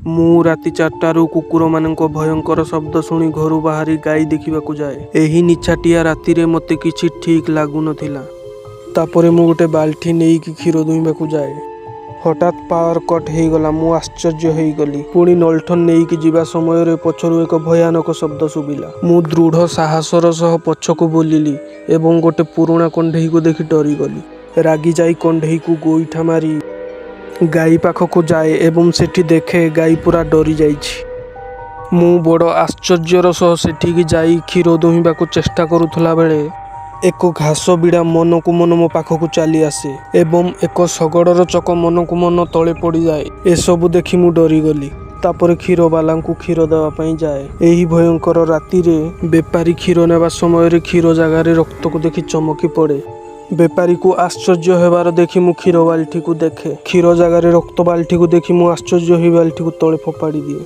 ମୁଁ ରାତି 4ଟାରୁ କୁକୁରମାନଙ୍କ ଭୟଙ୍କର ଶବ୍ଦ ଶୁଣି ଘରୁ ବାହାରି ଗାଈ ଦେଖିବାକୁ ଯାଏ। ଏହି ନିଛାଟିଆ ରାତିରେ ମୋତେ କିଛି ଠିକ୍ ଲାଗୁନଥିଲା। ତାପରେ ମୁଁ ଗୋଟେ ବାଲ୍ଟି ନେଇକି କ୍ଷୀର ଦୁହିଁବାକୁ ଯାଏ। ହଠାତ୍ ପାୱାର କଟ୍ ହେଇଗଲା। ମୁଁ ଆଶ୍ଚର୍ଯ୍ୟ ହେଇଗଲି। ପୁଣି ଲଣ୍ଠନ ନେଇକି ଯିବା ସମୟରେ ପଛରୁ ଏକ ଭୟାନକ ଶବ୍ଦ ଶୁଭିଲା। ମୁଁ ଦୃଢ଼ ସାହସର ସହ ପଛକୁ ବୁଲିଲି ଏବଂ ଗୋଟେ ପୁରୁଣା କଣ୍ଢେଇକୁ ଦେଖି ଡରିଗଲି। ରାଗିଯାଇ କଣ୍ଢେଇକୁ ଗୋଇଠା ମାରି ଗାଈ ପାଖକୁ ଯାଏ ଏବଂ ସେଠି ଦେଖେ ଗାଈ ପୁରା ଡରିଯାଇଛି। ମୁଁ ବଡ଼ ଆଶ୍ଚର୍ଯ୍ୟର ସହ ସେଠିକି ଯାଇ କ୍ଷୀର ଦୁହିଁବାକୁ ଚେଷ୍ଟା କରୁଥିଲା ବେଳେ ଏକ ଘାସ ବିଡ଼ା ମନକୁ ମନ ମୋ ପାଖକୁ ଚାଲି ଆସେ ଏବଂ ଏକ ଶଗଡ଼ର ଚକ ମନକୁ ମନ ତଳେ ପଡ଼ିଯାଏ। ଏସବୁ ଦେଖି ମୁଁ ଡରିଗଲି। ତାପରେ କ୍ଷୀରବାଲାଙ୍କୁ କ୍ଷୀର ଦେବା ପାଇଁ ଯାଏ। ଏହି ଭୟଙ୍କର ରାତିରେ ବେପାରୀ କ୍ଷୀର ନେବା ସମୟରେ କ୍ଷୀର ଜାଗାରେ ରକ୍ତକୁ ଦେଖି ଚମକି ପଡ଼େ। ବେପାରୀକୁ ଆଶ୍ଚର୍ଯ୍ୟ ହେବାର ଦେଖି ମୁଁ କ୍ଷୀର ବାଲ୍ଟିକୁ ଦେଖେ। କ୍ଷୀର ଜାଗାରେ ରକ୍ତ ବାଲ୍ଟିକୁ ଦେଖି ମୁଁ ଆଶ୍ଚର୍ଯ୍ୟ ହୋଇ ବାଲ୍ଟିକୁ ତଳେ ଫୋପାଡ଼ି ଦିଏ।